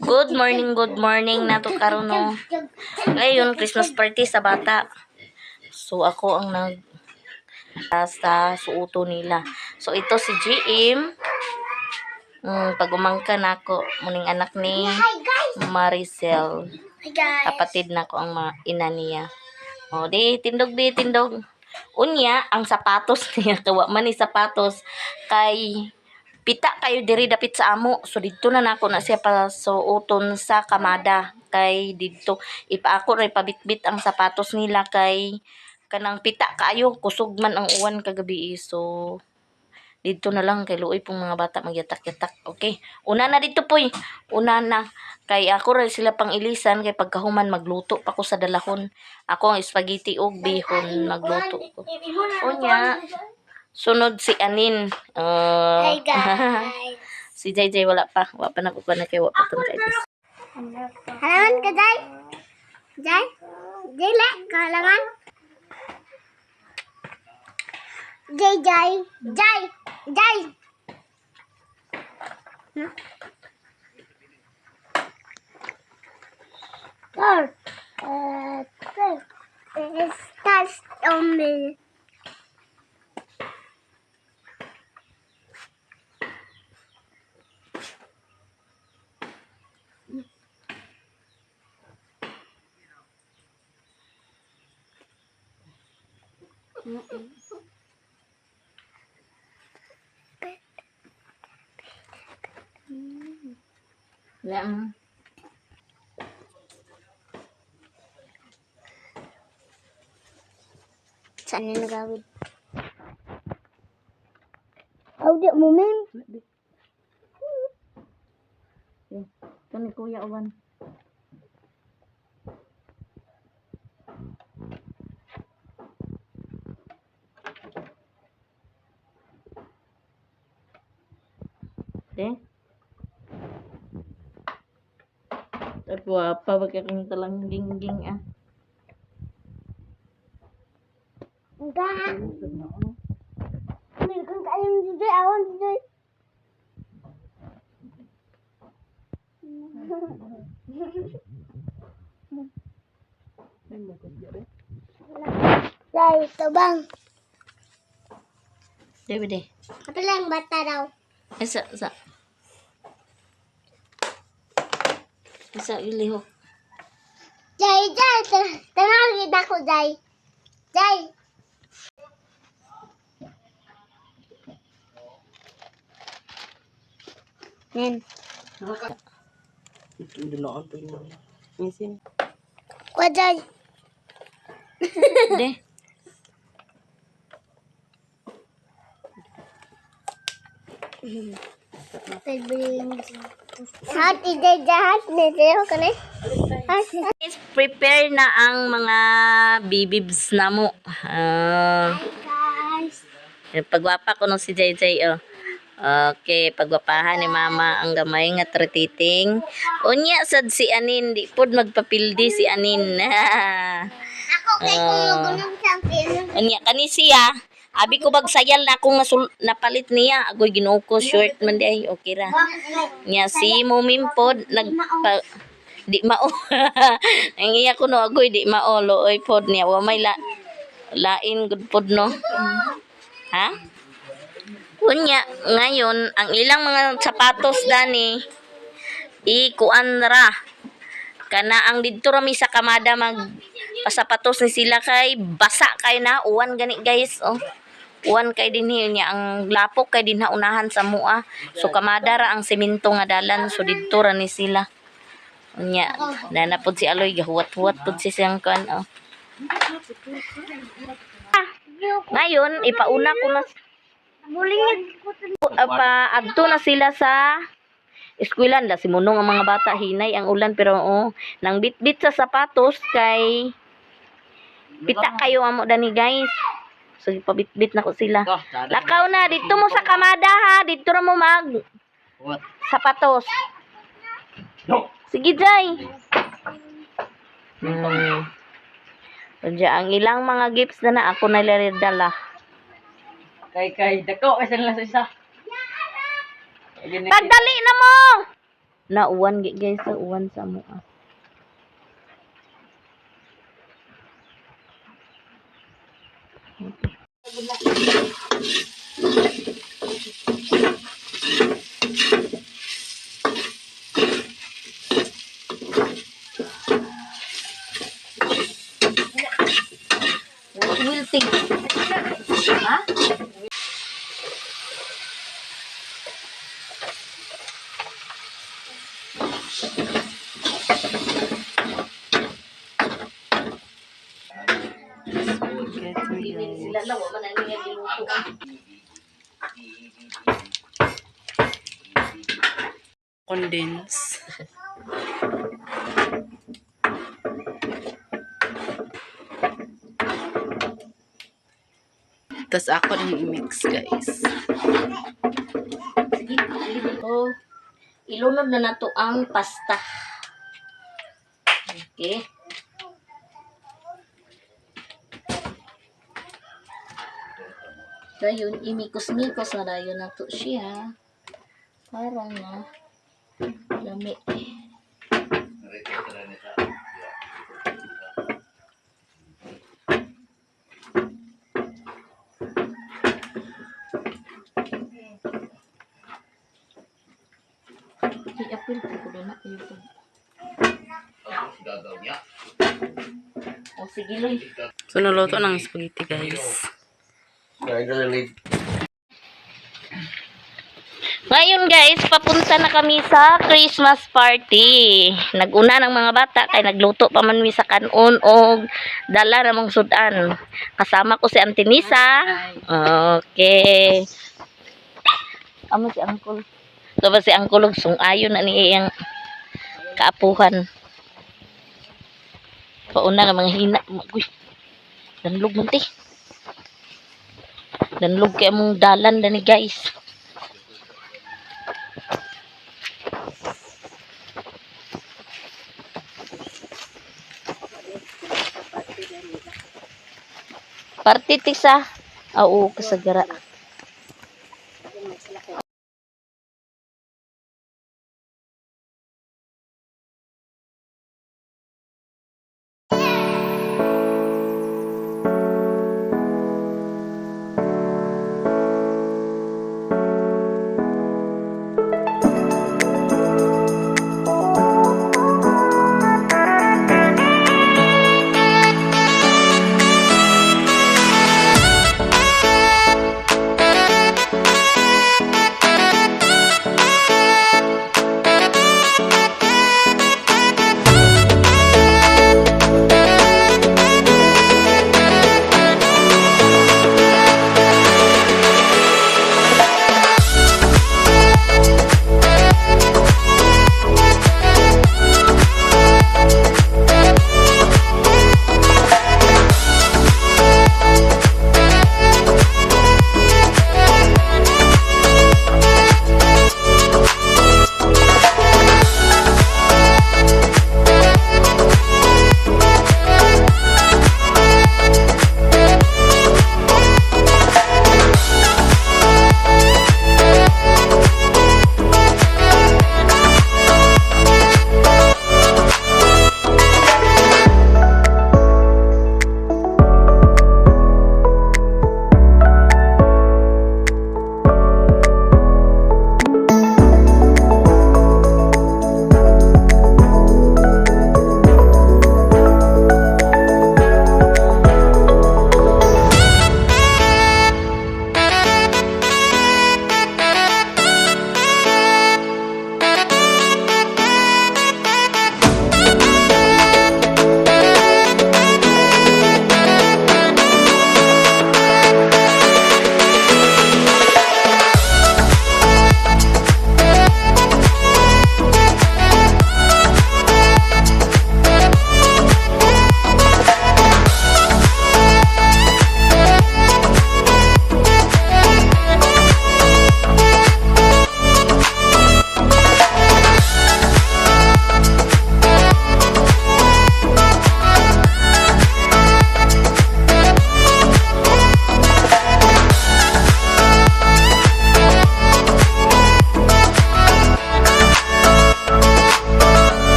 Good morning na to karon no. Ngayon, Christmas party sa bata. So, ako ang nag sa suoto nila. So, ito si GM. Pag umangka na ako, muning anak ni Hi guys! Maricel. Hi guys! Kapatid na ko ang mga ina niya. O, di, tindog, di, tindog. Unya, ang sapatos niya, kawa man ni sapatos, kay pita kayo diri dapit sa amo. So, didto na nako na siya pasuoton sa kamada. Kay didto, ipaako ra ipabitbit ang sapatos nila kay kanang pita kaayo, kusog man ang uwan kagabi. So, didto na lang kay luoy pong mga bata magyatak-yatak. Okay. Una na dito poy. Una na. Kay ako ra sila pang ilisan kay pagkahuman magluto pa ko sa dalahon. Ako ang spaghetti og bihon magluto ko. Unya, sunod si Anin. Hi guys! Si JJ wala pa. Wala pa nakukuha na kay wala pa tong kailis. Halaman ka, Jai? Jai? Jai, le? Kahalaman? Jai, Jai! Jai! Jai! Huh? Four. Four. It starts on me. Wala. Saan na nagawid? Aw, di mo, ma'am. Ito ni Kuya Uwan. De? At wapa, wag kang talang gingging ah. Ga. Meron ka alam dito, awan dito. Dahil tabang. De, de. Ito lang bata daw. Isa, isa. Isa, ilihok. Jai, Jai, tanawin ako, Jai. Jai. Nen. Kwa, Jai. De. Hat, ijay, jahat, nito ka na. Guys, prepare na ang mga bibibs na mo. Ah. Hi, guys. Pagwapa ko nung si JJ, oh. Okay, pagwapahan ni mama ang gamay nga trititing. Unya sad si Anin, di pod magpapildi si Anin. Ako kay kung magunog sa film. Unya kani siya, abi ko bagsayal na akong napalit niya. Agoy Ginoo ko short man di ay okay ra. Nya si Mumim pod nagpa di mao. Ang iya ko no agoy di mao looy pod niya wa may la lain gud pod no. Ha? Unya, ngayon, ang ilang mga sapatos dani, ikuan ra. Kana ang didto ra mi sa kamada mag pasapatos ni sila kay basa kay na uwan gani guys oh. Uwan kay dinhi niya ang lapok kay dinha unahan sa mua. So kamada ra ang semento nga dalan so didto ra ni sila. Unya, nana pod si Aloy gahuwat-huwat pod si siyang kuan oh. Ngayon, ipauna ko na pa adto na sila sa eskwelahan la simunong ang mga bata hinay ang ulan pero oh, nang bitbit sa sapatos kay pita kayo amo dani guys. So ipabitbit na ko sila. Lakaw na didto mo sa kamada ha, didto ra mo mag sapatos. Sige, Jay. Diyan, ang ilang mga gifts na na ako na dala. Kay kay dako kasi nila sa isa. Pagdali na mo! Na uwan gi guys, sa uwan sa mua. Wilting. Ha? Spaghetti, guys. Sila na, wala na niya giluto. Condense. Tapos ako nang i-mix, guys. Sige, sige. So, ilunod na nato ang pasta. Okay. Dayon, imikos-mikos na dayon nato siya. Para nga lami. I-appeal ko na na. O sige, Loy. So, naluto ng spaghetti, guys. Ngayon guys, papunta na kami sa Christmas party. Naguna ng mga bata kay nagluto pa man mi sa kanon og dala namong sudan. Kasama ko si Auntie Nisa. Okay. Amo si Uncle. So ba si Uncle og sungayon na ni iyang kaapuhan. Pauna ng mga hina. Uy, danlog man ti. Danlog kay among dalan dani guys. Parte tisa. Ah, oo, kasagara.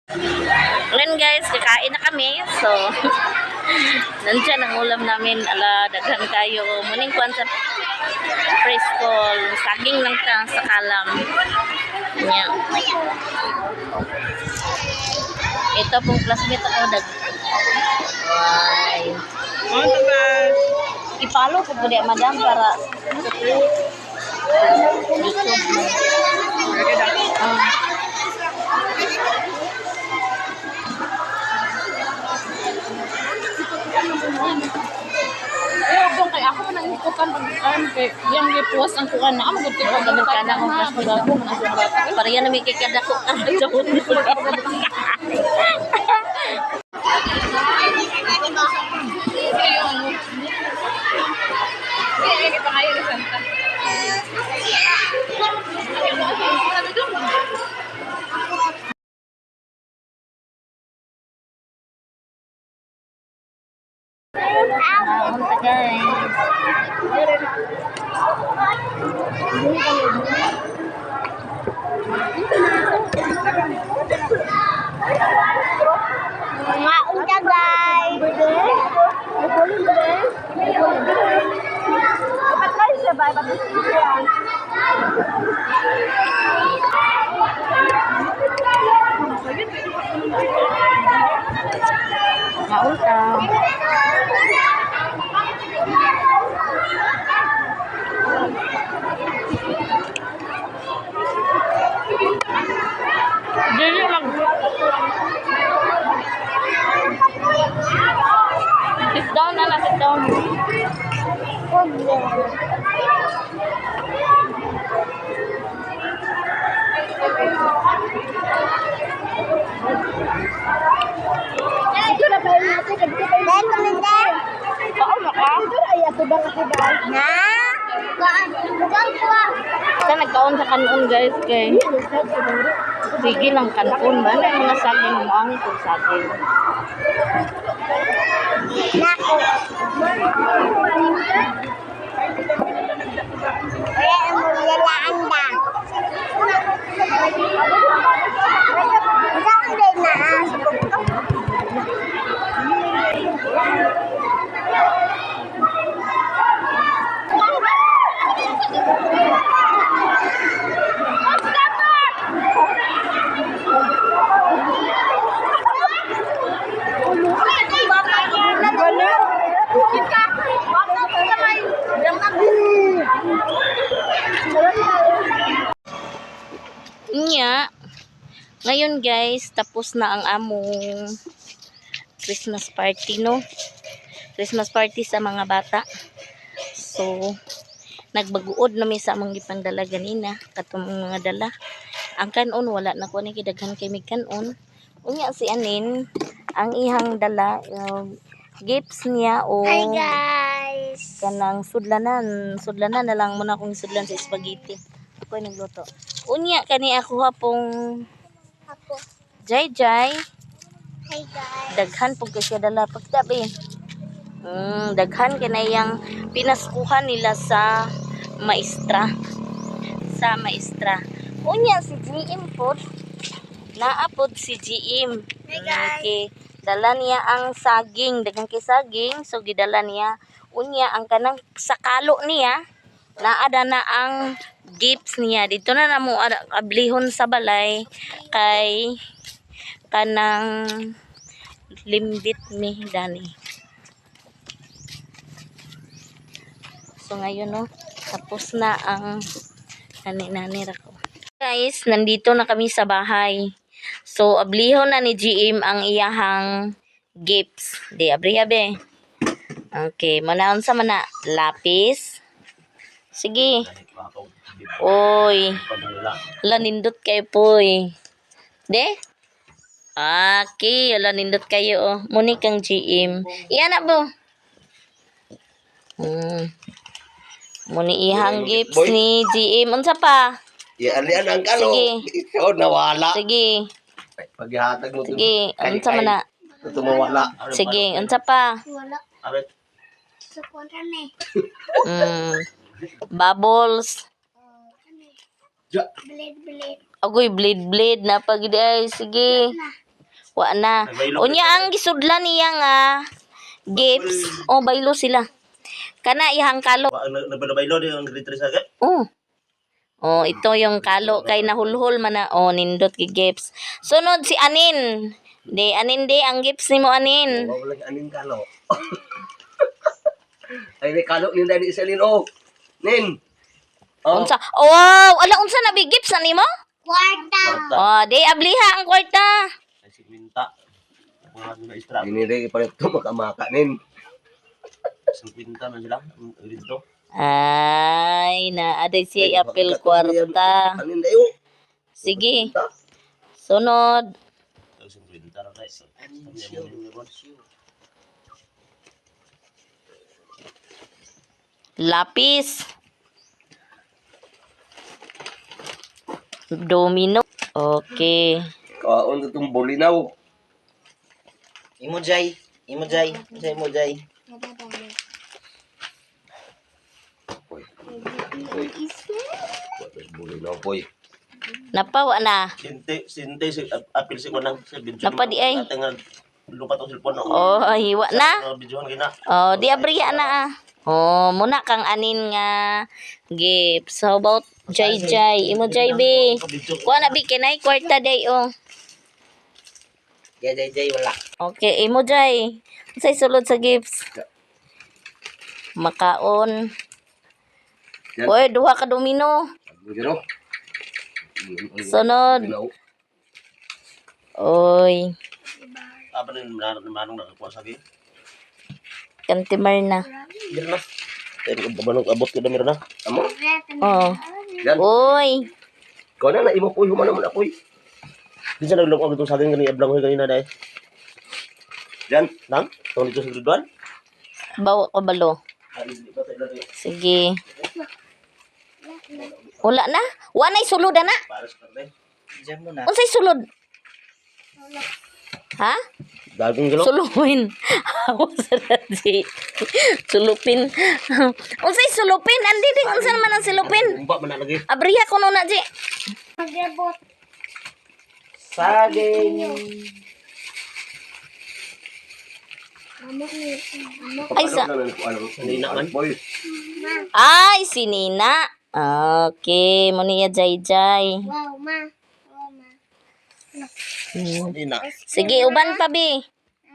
Ngayon guys, kakain na kami. So, nandiyan ang ulam namin. Ala, daghan kayo. Muning kuan sa preschool. Saging lang ta sa kalam. Nya. Ito pong classmate ako. Dag. Ay. I-follow ko po di, madam, para YouTube. Ah. Ayaw kung kay ako man ang ikutan pag kay yang gipuwas ang kuan na amo gud kay Ganun ka na akong classmate. Ako man ako bata. Para yan na may kikadako ka. Ay, ay pangayo ni Santa. Unta guys. Maunta guys. Maunta. Dili mag Sit down na lang, sit down. Dahil kuminde. Kaon na ka? Na? Bukan ko. Sa nagkaon sa kanon guys kay. Sige lang kanon ba na mga saging mo ang itong saging. Nako. Wala ang mulalaan da. Saan din na? Nya. Ngayon guys, tapos na ang among Christmas party no. Christmas party sa mga bata. So nagbaguod na mi sa among gipangdala ganina katong mga dala. Ang kanon wala na ko ni gidaghan kay mig kanon. Unya si Anin ang ihang dala gifts niya o Hi guys. kanang sudlanan, sudlanan na lang muna akong sudlan sa spaghetti. Ako yung nagluto. Unya kani ako hapong Ako. Jay Jay, Hi guys. daghan pug kay siya dala pagtabi. Daghan kay na iyang pinaskuhan nila sa maestra. Sa maestra. Unya si GM pod. Naa pod si GM. Hi guys. Okay. Dala niya ang saging, daghan kay saging, so gidala niya. Unya ang kanang sakalo niya, naada na ang gifts niya. Dito na namo ablihon sa balay kay kanang limbit mi dani. So ngayon no, tapos na ang nani-nani ra ko. Guys, nandito na kami sa bahay. So ablihon na ni GM ang iyahang gifts. Di abriha be. Okay, manaon sa mana lapis. Sige. Oy, ala nindot kayo poy. De? Okay, ala nindot kayo oh. Muni kang GM. Iyan na bo. Muni ihang gifts ni GM. Unsa pa? Yan, yan ang kalo. Sige. Ikaw nawala. Sige. Paghihatag mo. Sige, unsa man na? Ito mawala. Sige, unsa pa? Wala. Abet. Sa kontra na eh. Bubbles. Ja. Blade, blade. Agoy, blade blade na pag ay sige. Na. Wa na. Unya ang gisudlan niya nga gifts. Oh, baylo sila. Kana ihang kalo. Nagbalbaylo din ang grade 3 sa agad. Oh. Oh, ito yung kalo kay nahulhol man na. Oh, nindot gi gifts. Sunod si Anin. Di Anin di ang gifts nimo, Anin. Wala lang aning kalo. Ay, ni kalo nin dahil isa nin oh. Nin. Oh. Unsa? Oh, wow, ala unsa na bi gifts na nimo? Kwarta. Oh, di abliha ang kwarta. Ay, 50. Ako nga na istra. Dinire pa ito makamaka nin. 50 man sila. Ang grade 2. Ay, na aday siya apel kwarta. Anin dayo? Sige. Sunod. 50 ra kay. Lapis. Domino. Okay. Kaon sa itong bulinaw. Imo jay, imo jay, jay mo jay. Uy. Uy. Bulinaw poy. Napawa na. Sinte, sinte si apil si kunang sa video. Napadi ay. Ating lupat ang cellphone. Oh, ay, wa na. Videohan gina. Oh, di abriya na ah. Oh, muna kang anin nga gifts. How about Jai Jai? Imo Jai B. Kuha na bi kinay kwarta day oh. Jay jay jay wala. Okay, imo Jai. Unsay sulod sa gifts? Makaon. Yan. Oy, duha ka domino. Bulinaw. Sunod. Bulinaw. Oy, Apa ni manong nakakuha sa akin? kantimar na. Meron na. Tayo ko abot ko na meron na. Amo? Oh. Yan. Oy, Ikaw na na imo poy humano man apoy. Di siya naglungkot itong saging kanina ablang ko kanina dahil. Yan. Nang? Itong dito sa grade 1? bawa ko balo. Sige. Wala na? Wa na'y sulod na? Para sa karne. Diyan mo na. Unsay sulod? Ha? Dagong gilo. Suluin. Ako sa si Sulupin. Unsay sulupin? Andi ding unsa naman ang sulupin? Umba man na lagi. Abriya ko na ji. Maglabot. Saging. Amok ni. Amok. Ay sa Nina man. Poy. Ay si Nina. Okay, mo niya jay jay. Wow, ma. Wow, ma. Nina. Sige, uban pa bi.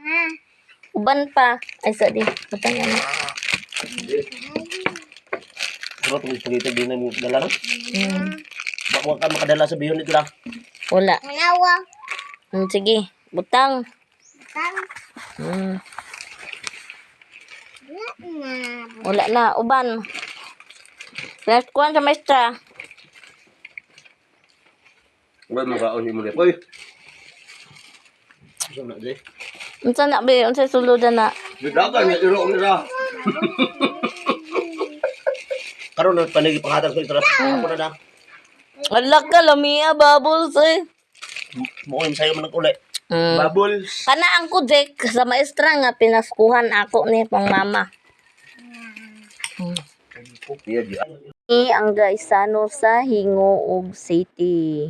Ah. Uban pa. Ay sa di. Butang ano. Pero itong spaghetti di na mo dala no? Hmm. Wa ka makadala sa bihon dito lang. Wala. Manawa. Sige, butang. Tang. Wala na. Wala na, uban. Last kuan sa maestra. Wala mo kaon imo poy. Gusto na di. Unsa na bi? Unsa sulod na? Bidagan nga iro nila. Karon na panigi panghatag sa istra. Ako na na. Ala ka, lamia bubbles eh. Mo yung sayo man uli. Bubbles. Kana ang kudek sa maestra nga pinaskuhan ako ni pang mama. Iya di. Ni ang gaisano sa Hingoog City.